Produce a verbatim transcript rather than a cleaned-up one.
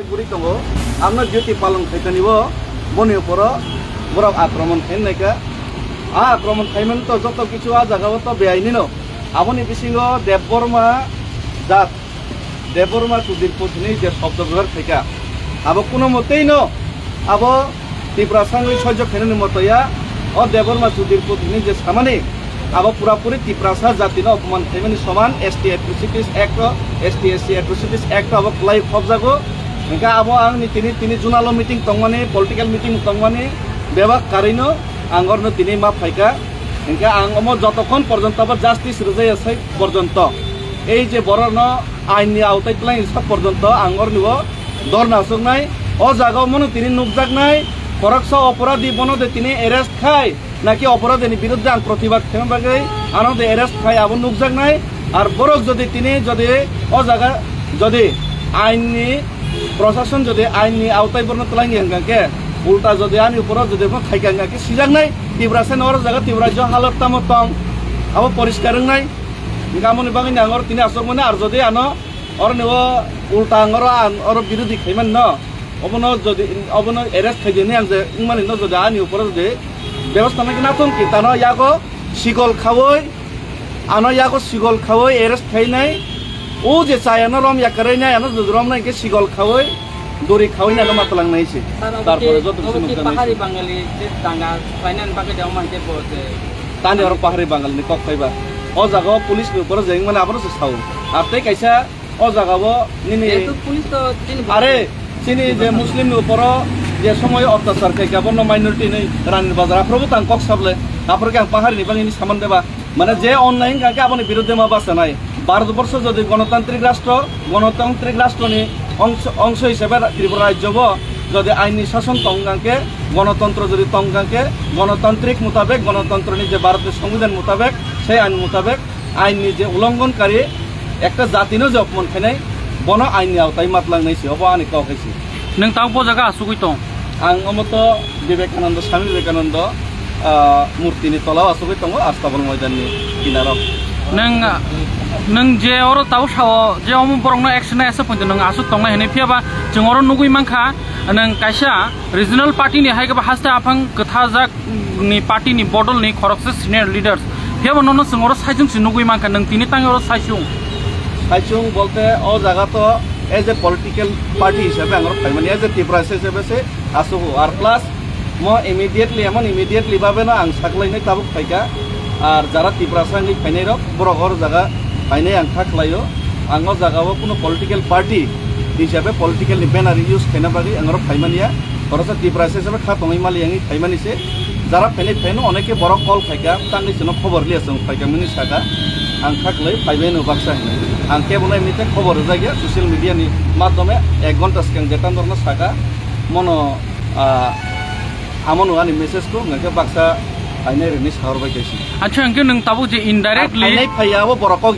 Guri tongo, amno duty palon khaikani bo, boni uporo borok akromon khainai kha. A akromon khaimani to joto kichu a jaga o to beaini no. Aboni bisingo Debbarma jat, Debbarma Chudir Puthini je shobdo bebohar khaikha, abo kuno motei no abo Tiprasa wngwi sojjo khainani motoya, o Debbarma Chudir Puthini je samani, abo purapuri Tiprasa jatino opoman khaimani soman, S T Atrocities Act o, S T S C Atrocities Act o abo kwlai khobjago. Hingkhe abo ang ni tini, tini junalo meeting tongmani, political meeting tongmani, bebak karino ang orno tini ma phaikha. Hingkhe ang omo jotokhon porjonto abo justice rwjaya sai porjonto, ei je borokno ain ni aotai twlai sak porjonto ang orni o dorna aswknai. O jaga o mano tini nukjaknai, khoroksa oporadi bono de tini arrest khai, naki oporadi ni biruddhe ang protibad khaima bagwi ano de arrest khai abo nukjaknai. Ar borok jodi tini jodi o jaga jodi ain ni prosason jodi ain ni aotai borno twlangya hwnkha khe, ulta jodi ani uporo jodi bo khaikha hwnkha khe sijaknai. Tiprasa ni oro jaga Tiprasa rajyo halot tamo tong abo poriskar wngnai. Hingkhe amoni bagwi ni ang oro tini aswk mano, ar jodi ano oroni o ulta ang oro, ang oro birodhi khaimani no, obono jodi, obono arrest khaidi hinwi ang je wngmani no, jodi ani uporo jodi bebostha nangkhe nathung ki tano yago sigol khaui, ano yago sigol khaui arrest khainai. O je chayano rom yakarwi nai, ano jodi romnai hwnkhe sigol khaui, dori khaui nai ano matwlang nai se. Sir, obo Tarpore khe, joto obo khe nukjaknai pahari se. Bangali je danga khlainani bagwi de omo hwnkhe bo je Tani oro pahari Bangali ni kok phaiba. O jaga o police ni upor jeng mane abono se sao. Ar tei kaisa o jaga o nini Jehetu police to chini Are, chini je Muslim ni upor o je somoy otyachar khai kha, bono minority ni Rani Bazar, aphuru bo tang kok sable. Aphuru khe ang pahari ni bagwi ni saman deba. Mane je onnai wngkha khe aboni biruddhe ma bachanai. Bharat borsho jodi gonotantrik rastro, gonotantrik rastro ni ongso, ongso hisabe Tripura rajyo bo jodi ain ni sason tong wngkha khe, gonotontro jodi tong wngkha khe, gonotantrik mutabek, gonotontro ni je Bharat ni Songbidan mutabek, sei ain mutabek, ain ni je ulonghon kari ekta jati no je opman khainai, bono ain ni aotai matlang nai se, obo ani kok hai se. Nwng tabuk bo jaga asugwi tong? Ang omo to Vivekananda, Swami Vivekananda, ah, murti ni tola o asugwi tongo, Astabal Moidan ni kinaro. Nwng, nwng je oro tabuk sao je omo borok no action nai asa poito nwng asuk tongnai hinwi, phiya ba chwng oro nugwi mankha nwng kaisa regional party ni hai khe ba haste aphang kwthajak ni party ni bodol ni khoroksa senior leaders. Phiya bo nono chwng oro saichung se nugwi mankha, nwng tini tang oro saichung. Saichung bolte o jaga to as a political party hisabe ang oro phaimani, as a Tiprasa hisabe se asugo. Ar plus mo immediately, emon immediately babe no ang saklainai tabuk phaikha. Ar jara Tiprasa wngwi phainai rok, borok oro jaga phainai ang kha khlaio. Ang o jaga o kuno political party hisabe political ni banner use khaina bagwi ang oro phaimani ya. Khoroksa Tiprasa hisabe kha tongwi mali wngwi phaimani se. Jara phainai phaino oneke borok call khaikha, tangwi chwngno khobor liya chwng phaikha mini saka. Ang kha khlai phaibai no baksa hinwi. Ang kebono emnite khobor rwjak ya social media ni madhyome ek ghonta swkang jetan borokno saka. Mono, ah, amo no ani message ko hwnkhe baksa phainai rwni sahor bai kaisa. Acha, hwnkhe nwng tabuk je indirectly Phainai phaiya abo borok kok